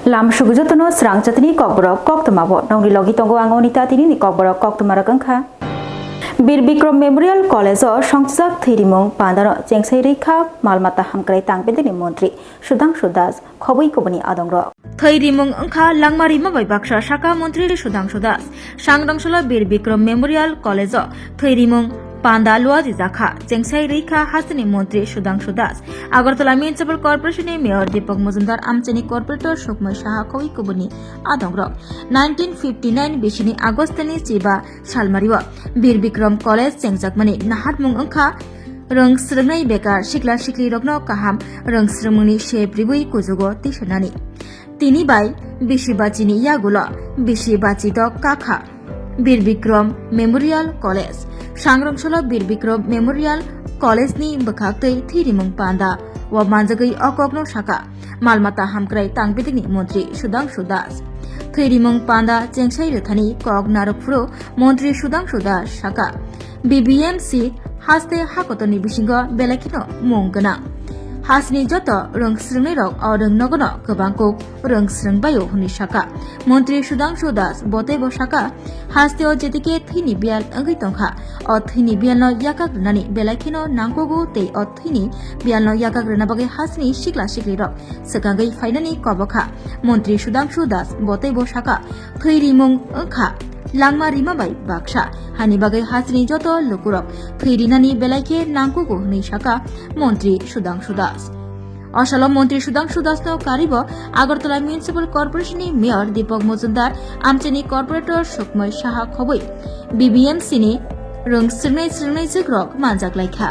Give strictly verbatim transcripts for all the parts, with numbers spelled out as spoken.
Lam sugu jotono srang chatini kokborok koktwma bo nongni logi tongo ang Onita tinini kokborok koktwma rok wngkha. Bir Bikrom Memorial College o songchajak thwirimung pandano chengsai rikha mal mata hamkrai tang bedeni montri Sudhangshu Das khobwi kubuni adongrok. Thwirimung wngkha langma rima bai baksa saka montri Sudhangshu Das. Sangrong solo Bir Bikrom Memorial College o thwirimung panda luajijakha, chengsai rikha hasteni montri Sudhangshu Das. Agartala Municipal Corporation ni Mayor Deepak Majumdar, amchaini Corporator Sukmai Saha khobwi kubuni adongrok. Nineteen fifty nine bisini August ni chiba salmario Bir Bikrom College chengjakmani naharmung wngkha rwng srwngnai bekar sikla sikli rokno kaham rwng srwngmungni sep ribwi kujugo tisanani. Tini bai bisi bachini yagulo bisi bachi dok kakha Bir Bikrom Memorial College. Sangrong solo Bir Bikrom Memorial College ni bwkhak tei thwirimung panda o manjagwi o kokno saka mal mata hamkrai tang bedekni montri Sudhangshu Das. Thwirimung panda chengsai rwthani kok narwk phuru montri Sudhangshu Das saka, B B M C haste hakotorni bisingo belai kheno mung gwnang. Hasteni joto rwng srwngnairok o rwng nogono kwbang kuk rwng srwng baio hwnwi saka. Montri Sudhangshu Das boteibo saka, hasteo jedike thwini biyal wngwi tongkha, o thwini biyalno yakak rwnani belai kheno nangkugo tei o thwini biyalno yakak rwna bagwi hasteni sikla siklirok swkangwi phainani kobokha. Montri Sudhangshu Das boteibo saka, thwirimung wngkha langma rima bai baksa, hani bagwi hasteni joto lukurok thwi rinani belai khe nangkugo hwnwi saka montri Sudhangshu Das. O salo montri Sudhangshu Dasno karibo Agartala Municipal Corporation ni Mayor Deepak Majumdar, amchaini Corporator Sukmai Saha khobwi B B M C ni rwng srwngnai srwngnai jwkrok manjak laikha.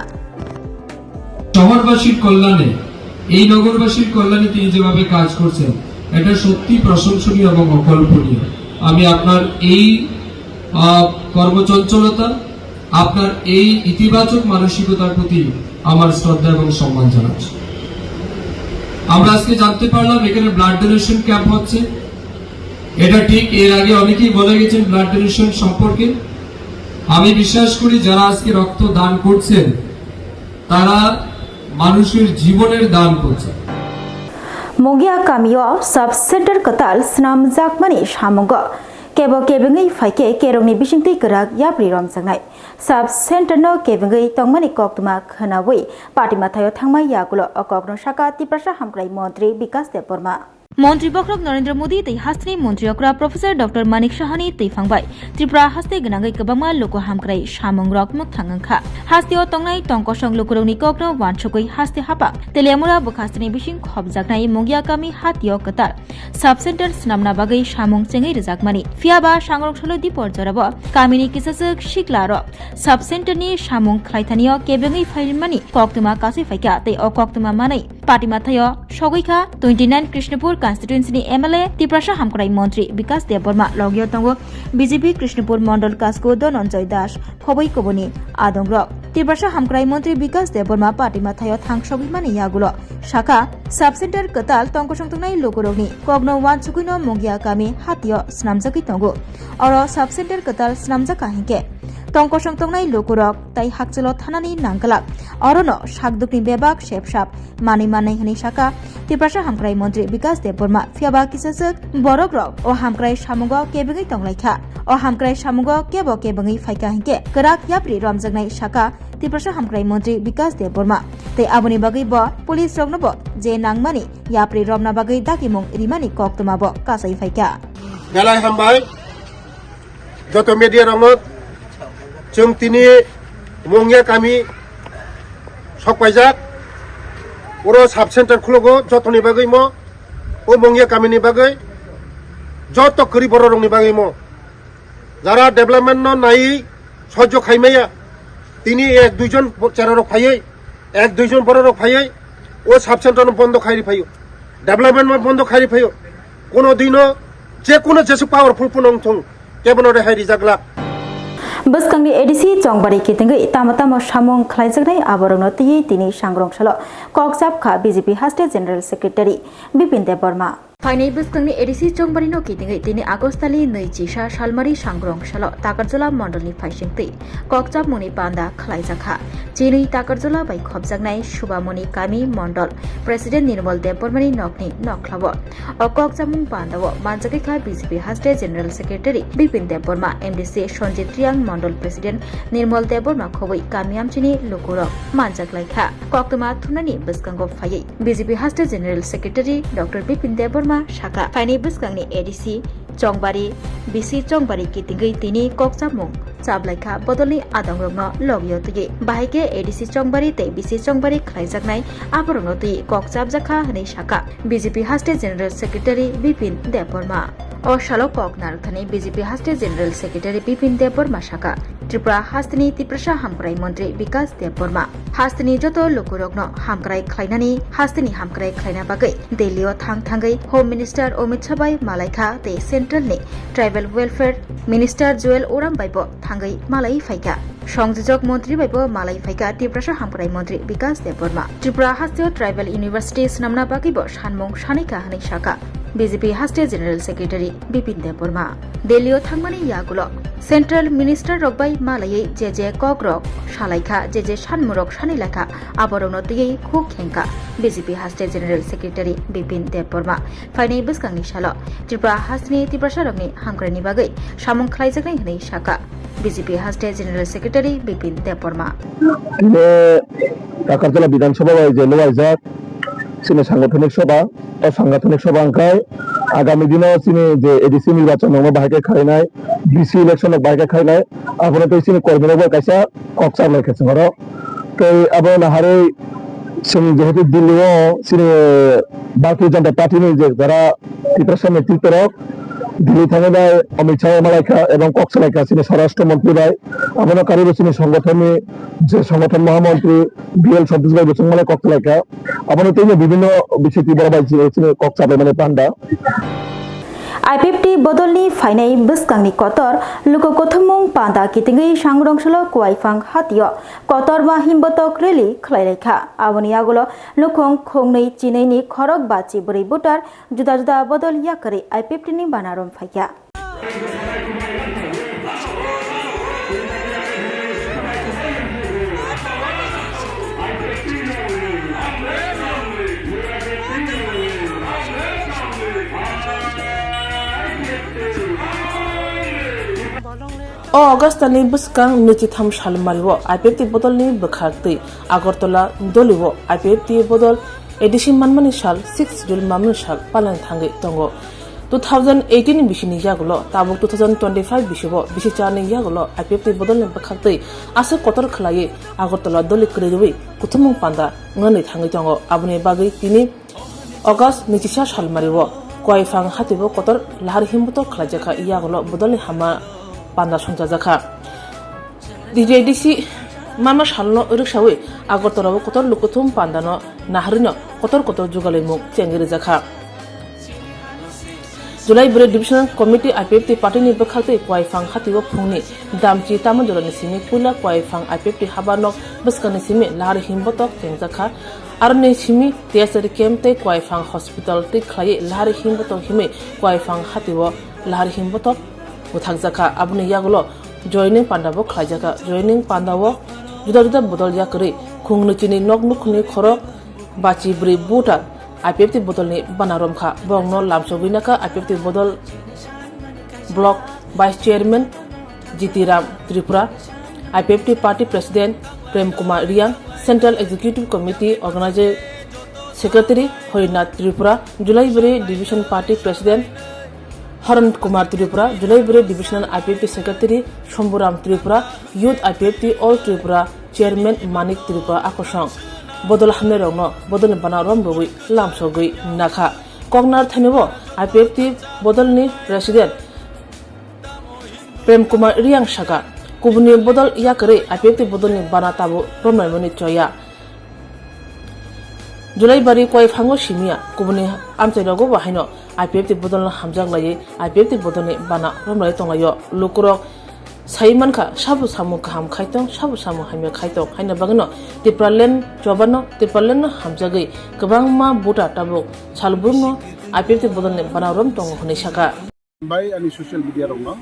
শহরবাসীর কল্যাণে, এই নগরবাসীর কল্যাণে তিনি যেভাবে কাজ করছেন, এটা সত্যি প্রশংসনীয় এবং অকল্পনীয়। আমি আপনার এই, আহ, কর্মচঞ্চলতা, আপনার এই ইতিবাচক মানসিকতার প্রতি আমার শ্রদ্ধা এবং সম্মান জানাচ্ছি। আমরা আজকে জানতে পারলাম এখানে ব্লাড ডোনেশন ক্যাম্প হচ্ছে। এটা ঠিক, এর আগে অনেকেই বলে গেছেন ব্লাড ডোনেশন সম্পর্কে। আমি বিশ্বাস করি যারা আজকে রক্ত দান করছেন, তারা মানুষের জীবনের দান করছেন। Mungya kamio sub center kwtal swnamjakmani samungo kebo kebengwi phaikhe kerongni bisingtwi kwrak yapri romjaknai. Sub center no kebengwi tongmani koktwma khwnawi party mathaio thangma yagulo o kokno saka Tiprasa hamkrai montri Bikas Debbarma. Montri bokhorok Narendra Modi tei hasteni montri okra Professor Doctor Manik Sahani twiphang bai Tripura haste gwnangwi kwbangma luku hamkrai samungrok mwthang wngkha. Hasteo tongnai tongkosong lukurokni kokno wansugwi haste haphang Teliamura bwkhasteni bising khopjaknai Mungya kami hatio kwtal sub center swnamna bagwi samung chengwi rwjakmani. Phiyaba sangrong salo dipor jorabo kamini kisaswk siklarok sub center ni samung khlaithanio kebengwi phaimani koktwma kasui phaikha tei o koktwma manwi party mathaio sogwi kha twenty nine Krishnapur constituency ni M L A Tiprasa hamkrai montri Bikas Debbarma, logio tongo B J P Krishnapur Mondol Kasku Dhananjay Das khobwi kubuni adongrok. Tiprasa hamkrai montri Bikas Debbarma party mathaio thang sogwimani yagulo saka, sub center kwtal tongkosong tongnai lukurokni kokno wansugwino Mungya kami hatio swnamjagwi tongo. Oro sub center kwtal swnamjakha hinkhe tongkosong tongnai lukurok tai hakchalo thanani nangglak. Orono sakdukni bebak sepsap manwi mannai hwnwi saka Tiprasa hamkrai montri Bikas Debbarma. Phiyaba kisaswk borokrok o hamkrai samungo kebengwi tonglaikha. O hamkrai samungo kebo kebengwi phaikha hinkhe kwrak yapri romjaknai saka Tiprasa hamkrai montri Bikas Debbarma. Tei aboni bagwi bo police roknobo je nangmani yapri romna bagwi dagimung rimani koktwmabo kasai phaikha. Belai hambai. Joto media rokno chwng tini Mungya kami sokpaijak. Oro sub center khulogo jotoni bagwi mo, o Mungya kamini bagwi, joto kwrwi borok rokni bagwi mo. Jara development no naiwi sojjo khaimaya, tini ek duijon bo-, cherarok phaiwi, ek duijon bororok phaiwi o sub center no bondo khairi phaio, development no bondo khairi phaio. Kono dino je kono jesu powerful pono wngthung, kebono rehai rijak glak. Bwskangni A D C Chongbari kitingwi tamo tamo samung khlaijaknai aborokno twiwi tini sangrong salo kok chapkha B J P haste General Secretary Bipin Debbarma. Phainai bwskangni A D C Chongbari no kitingwi tini August tali nwi chisa salmari sangrong salo Takarjala mondolni phaisingtwi kokchapmungni panda khlaijakha. Chini Takarjala bai khopjaknai Subamoni Kami Mondol President Nirmal Debbarmani nokni nokhlao. O kokchapmung pandao manjagwi kha B J P Haste General Secretary Bipin Debbarma, M D C Sanjit Reang, Mondol President Nirmal Debbarma khobwi kami amchini lukurok manjak lai kha. Koktwma thumnani bwskango phaiwi B J P Haste General Secretary Doctor Bipin Debbarma sakha, phainai bwskangni A D C Chongbari, B C Chongbari kitingwi tini kokchapmung chaplaikha bodolni adongrokno logio twiwi. Bahai khe A D C Chongbari tei B C Chongbari khlaijaknai aborokno twiwi kokchapjakha hwnwi sakha B J P Haste General Secretary Bipin Debbarma. O salo kok narwkthani B J P Haste General Secretary Bipin Debbarma sakha, Tripura hasteni Tiprasa Hamkrai Montri Bikas Debbarma hasteni joto lukurokno hamkrai khlainani, hasteni hamkrai khlaina bagwi Delhi-o thang thangwi Home Minister Amit Shah bai malaikha tei Central ni Tribal Welfare Minister Jual Oram bai bo thangwi malai phaikha. Songjojok montri bai bo malai phaikha Tiprasa Hamkrai Montri Bikas Debbarma. Tripura hasteo Tribal University swnamna bagwi bo sanmung sanaikha hwnwi sakha B J P Haste General Secretary Bipin Debbarma. Delhi-o thangmani yagulo Central Minister rok bai malaiwi je je kok rok salaikha, je je sanmung rok sanai lakha, aborokno twiwi khuk khengkha B J P Haste General Secretary Bipin Debbarma. Phainai bwskangni salo Tripura hasteni Tiprasa rokni hamkraini bagwi samung khlaijaknai hwnwi sakha B J P Haste General Secretary Bipin Debbarma. Tini Takarjala Bidhan Sabha bai je luaijak chini sangathanik sabha, o sangathanik sabha hwnkhe agami dino chini je A D C nirbachon rokno bahai khe khlainai, B C election rok bahai khe khlainai, abono tei chini kormi rok bai kaisa kok chalai khe chwng oro. Tei abo naharwi chwng jehetu Delhi o chini Bharatiya Janata Party ni je jara Tiprasa ni netrito rok Delhi thangwi bai Amit Shah malaikha ebong kok salaikha chini Swarashtra Montri bai. Abono karwi bo chini songothon ni je songothon Mahamantri B L Santosh bai bo chwng malai kok salaikha. Abono tei bibhinno bisiti borok bai chini kok chalai mani panda. I P F T bodolni phainai bwskangni kotor luku kuthumung panda kitingwi sangrong salo Kuaiphang hatio kotorma himbotok rally khlai laikha. Aboni yagulo nukhung khungnwi chinwi ni khorok bachi bwrwi voter juda juda bodol yakarwi I P F T ni bana rom phaikha. O August ni bwskang nwichitham salmario I P F T bodolni bwkhaktwi Agartala Dolio I P F T bodol A D C manmani sal, sixth Schedule manmani sal palan thangwi tongo. Two thousand eighteen bisini yagulo tabuk two thousand twenty-five bisibo bisi charni yagulo I P F T bodolni bwkhaktwi aswk kotor khlaiwi Agartala Doli kwrwi rwui kuthumung panda wngnani thangwi tongo. Aboni bagwi tini August nwichisa salmario Kuaiphang hatio kotor lahar himbotok khlaijakha, yagulo bodolni hama panda songchajakha. D J D C manma salno rwksawi Agartala o kotor lukuthum pandano naharino kotor kotor jugalimung chengwi rwjakha. July bwrwi Divisional Committee I P F T party ni bwkhaktwi Kuaiphang hatio phungni damchi tamo jorani simi puila Kuaiphang I P F T habanok bwskangni simi lahar himbotok chengjakha. Aroni simi T S R camp tei Kuaiphang hospital twi khlaiwi lahar himbotok himwi Kuaiphang hatio lahar himbotok bwthakjakha. Aboni yagulo joining panda bo khlaijakha. Joining panda o juda juda bodol yakarwi khungnwi chini nok nukhungni khorok bachi bwrwi voter I P F T bodolni bana romkha. Borokno lamsogwi nakha I P F T bodol block vice chairman Jitiram Tripura, I P F T party president Prem Kumar Riang, Central Executive Committee Organizing Secretary Horinath Tripura, July bwrwi Division Party President Haran Kumar Tripura, July bwrwi Divisional I P F T Secretary Shambhuram Tripura, Youth I P F T All Tripura Chairman Manik Tripura akosong bodol hamnairokno bodolni bana romrwui lamsogwi nakha. Koknar thanio I P F T bodolni President Prem Kumar Riang saka, kubuni bodol yakarwi I P F T bodolni bana tabuk romlaimani choya. July bari Kuaiphango simiya, kubuni amchairogo bo haino I P F T bodolno hamjak laiwi I P F T bodolni bana romlai tonglaio. Lukurok sai mankha, sabo samung kaham khaitong, sabo samung hamya khaitong, haino bagwino Tipraland chobano, Tipralandno hamjagwi kwbangma voter tabuk salbrumno I P F T bodolni banarom tongo hwnwi sakha. Bai ani social media rokno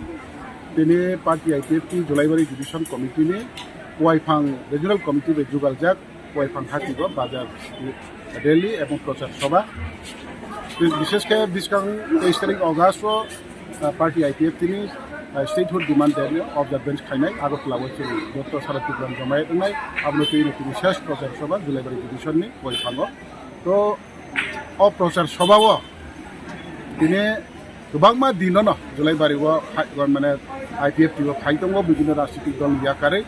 tini party I P F T Julaibari Division Committee ni Waifang Regional Committee bai jugaljak Waifang hatigo bazar rally ebong prochar sabha. Bishesh khe bwskang teis tarik August o, ah, party I P F T ni, ah, statehood demand rally observance khainai Agartala o chini joto sara Tripura ni jamaat wngnai abono twi tini ses prochar sabha Julaibari Division ni Waifango. To o prochar sabha o tini kwbangma dinono Julaibari o phai-, mane I P F T o phai tongo bibhinno rajnitik dol ni yakarwi.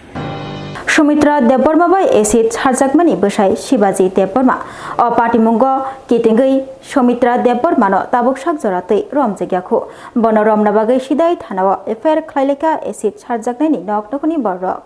Sumitra Debbarma bai acid sarjakmani bwsai Shibaji Debbarma. O patimungo kitingwi Sumitra Debbarmano tabuk sak jora twi romjakya khu. Bono romna bagwi Sidai thanao F I R khlailaikha acid sarjaknaini nok nukhungni borok.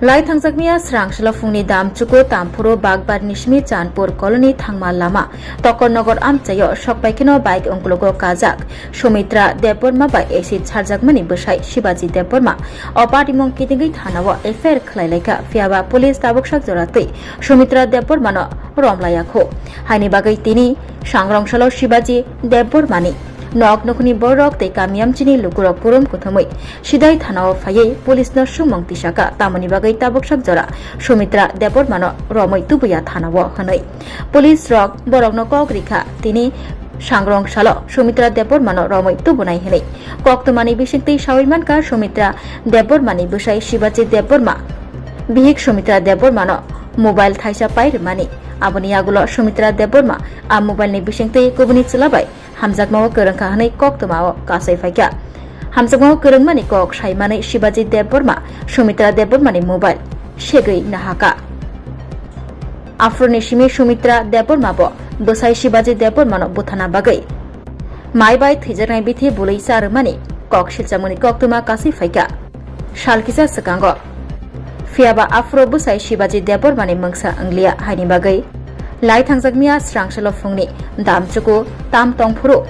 Lai thangjakmaya srang salo phungni damchuku tamphuru Bagbar Nishmi Chandpur Colony thangma lama Tokornogor amchaio sokpaikheno bike ungkulugo kajak Sumitra Debbarma bai acid sarjakmani bwsai Shibaji Debbarma o patimung kitingwi thanao F I R khlailaikha, phiyaba police tabuk sak jora twi Sumitra Debbarmano romlaiya khu. Haini bagwi tini sangrong salo Shibaji Debbarmani nok nukhungni borok tei kami amchini lukurok kurum kuthumwi Sidai thanao phaiwi police no sumung tisakha, tamoni bagwi tabuk sak jora Sumitra Debbarmano romwi tubuya thanao hwnwi. Police rok borokno kok rikha, tini sangrong salo Sumitra Debbarmano romwi tubunai hwnwi. Koktwmani bisingtwi sawi mankha Sumitra Debbarmani bwsai Shibaji Debbarma bihik Sumitra Debbarmano mobile thaisa pai rwmani. Aboni yagulo Sumitra Debbarma a mobile ni bisingtwi kubuni chwla bai hamjakmao kwrwngkha hwnwi koktwmao kasai phaikha. Hamjakmao kwrwngmani kok saimanwi Shibaji Debbarma Sumitra Debbarmani mobile segwi nahakha. Aphuruni simi Sumitra Debbarma bo bwsai Shibaji Debbarmano buthana bagwi mai bai thwijaknai bithi bwlwi cha rwmani kok silchakmani koktwma kasai phaikha. Sal kisa swkango. Phiyaba aphuru bwsai Shibaji Debbarmani mungsa wngliya haini bagwi lai thangjakmaya srang salo phungni damchuku tam tongphuru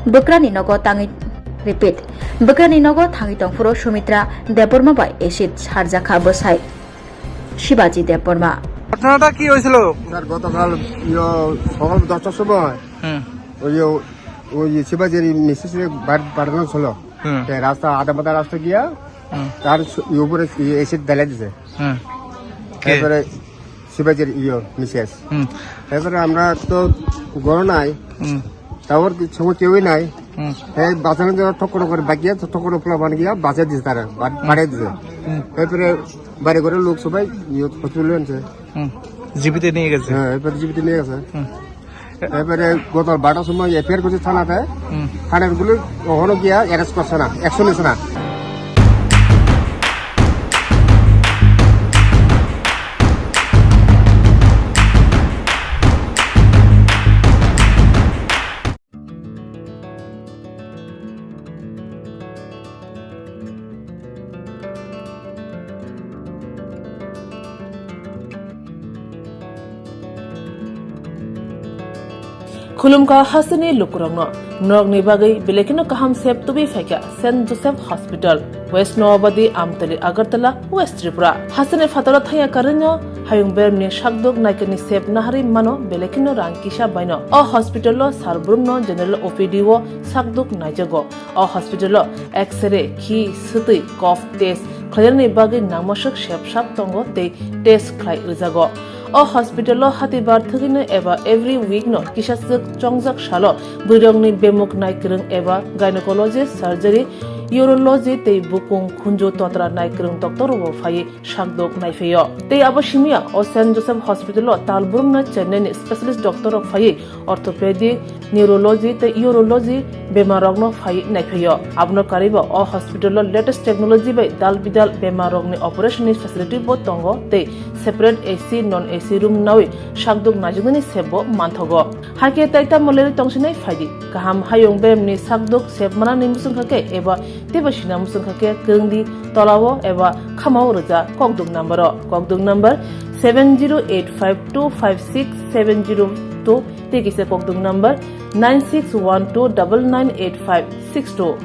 bwkrani nogo tangwi, repeat, bwkrani nogo thangwi tongphuru Sumitra Debbarma bai acid sarjakha bwsai Shibaji Debbarma. ঘটনাটা কি হয়েছিল? স্যার, গতকাল ইয়ো সকাল দশটার সময় হুম। ওই ইয়ো, ওই শিবাজির মিসেস বাইরে পাঠানো ছিল। হুম। তে রাস্তা আধা মাথা রাস্তা গিয়া হুম। তার স-, ইয়ে উপরে অ্যাসিড ঢেলে দিছে। হুম। কে? এরপরে শিবাজির ইয়ে মিসেস। হুম। এরপরে আমরা তো ঘরে নাই, হুম। তারপর কি সময় কেউই নাই। হুম। এই বাঁচানোর জন্য ঠক করে করে বাকিয়া, ঠক করে পোলাপান গিয়া বাঁচিয়ে দিছে তারা, বা-, হুম। বাড়িয়ে দিছে। হুম। এরপরে বাড়ি ঘরের লোক সবাই ইয়ে হসপিটালে আনছে। হুম। জীবিত নিয়ে গেছে? হ্যাঁ, এরপরে জীবিত নিয়ে গেছে। হুম। এবারে গত বারোটার সময় এফআইআর করছে থানাতে, হুম। থানার গুলো কখনো গিয়া অ্যারেস্ট করছে না, অ্যাকশন নিছে না। Khulumkha hasteni lukurokno, norokni bagwi belai kheno kaham sep tubui phaikha Saint Joseph Hospital, West Noabadi, Amtali, Agartala, West Tripura. Hasteni phataro thaya karwino hayung beremni sakduk naikani sep naharwi mano belai kheno rang kisa baino. O hospital-o sal brumno general O P D o sakduk naijago. O hospital-o X-ray, khi, swtwi, cough test khlainani bagwi nangmaswk sep sap tongo tei test khlai rwjago. O hospital-o hatibar thwgwino eba every week-no kisaswk chongjak salo bwrwirokni bemuk naikwrwng eba gynecologist, surgery, urology tei bukung khunju totra naikwrwng doctor-rokbo phaiwi sakdok naiphaio. Tei abo simiya o Saint Joseph Hospital-o tal brumna Chennai-ni specialist doctor-rok phaiwi orthopedic, neurology tei urology bemarrokno phaiwi naiphaio. Abono karwibo o hospital-o latest technology bai dal bidal bemarrokni operation-ni facility-bo tongo tei separate A C, non A C room nawi sakdok naijaknani sepbo manthogo. Hakhe tai tamo lerwi tongsinai phaidi. Kaham hayung beremni sakdok sep manani muchungkha khe eba teibo sina muchungkha khe kwrwngdi tolao eba khamao rwja kokduk number-o. Kokduk number seven zero eight five two five six seven zero two tei kisa kokduk number nine six one two double nine eight five six two.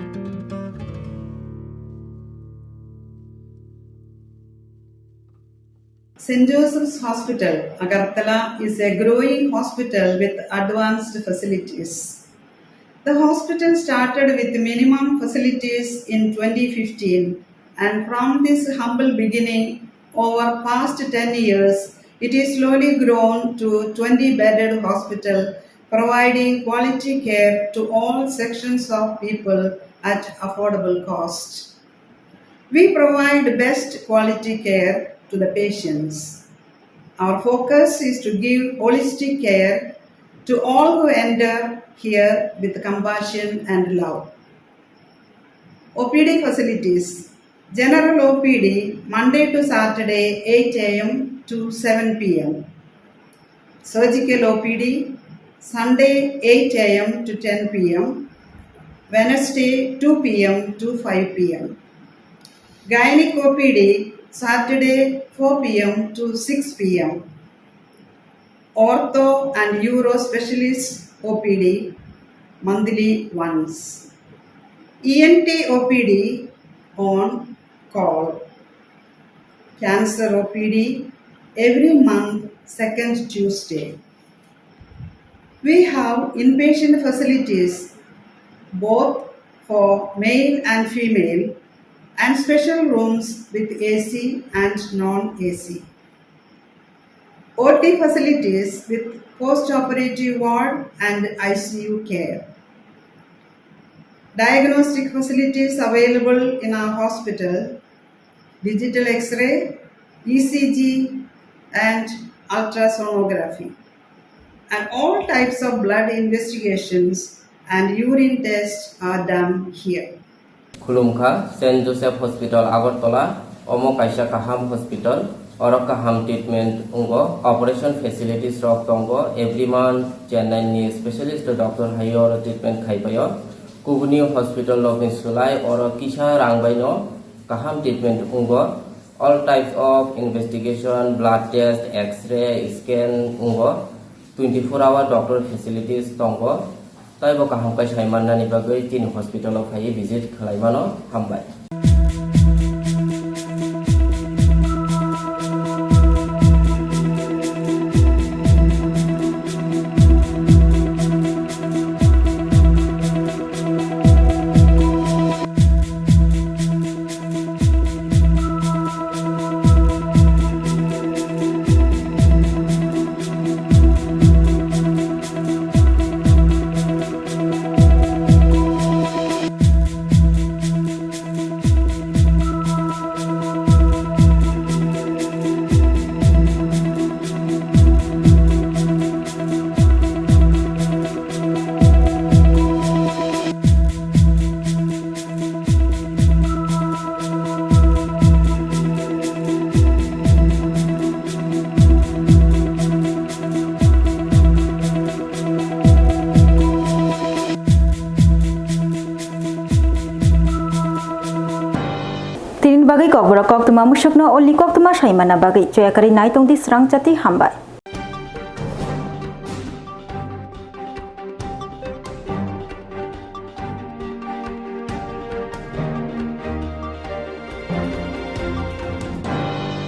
Saint Joseph's Hospital, Agartala is a growing hospital with advanced facilities. The hospital started with minimum facilities in twenty fifteen, and from this humble beginning, over past ten years, it is slowly grown to twenty bedded hospital, providing quality care to all sections of people at affordable cost. We provide best quality care to the patients. Our focus is to give holistic care to all who enter here with compassion and love. O P D facilities. General O P D, Monday to Saturday, eight A M to seven P M. Surgical O P D, Sunday, eight A M to ten P M, Wednesday, two P M to five P M. Gynec O P D, Saturday, four P M to six P M. Ortho and Uro Specialist O P D, monthly once. E N T O P D on call. Cancer O P D, every month, second Tuesday. We have inpatient facilities, both for male and female, and special rooms with A C and non-A C. O T facilities with post-operative ward and I C U care. Diagnostic facilities available in our hospital, digital X-ray, E C G, and ultrasonography. And all types of blood investigations and urine tests are done here. Khulumkha, Saint Joseph Hospital, Agartala. Omo kaisa kaham hospital, oro kaham treatment wngo, operation facilities rok tongo, every month Chennai ni specialist doctor hai oro treatment khai paio. Kubuni hospital rok ni slai oro kisa rang bai no kaham treatment wngo. All types of investigation, blood test, X-ray, scan wngo. Twenty four hour doctor facilities tongo. Taibo kaham khe sai mannani bagwi chini hospital o phaiwi visit khlai mano. Hambai. Tini bagwi kokborok koktwma musukno oli koktwma saimana bagwi choyakarwi nai tongdi srang chati, hambai.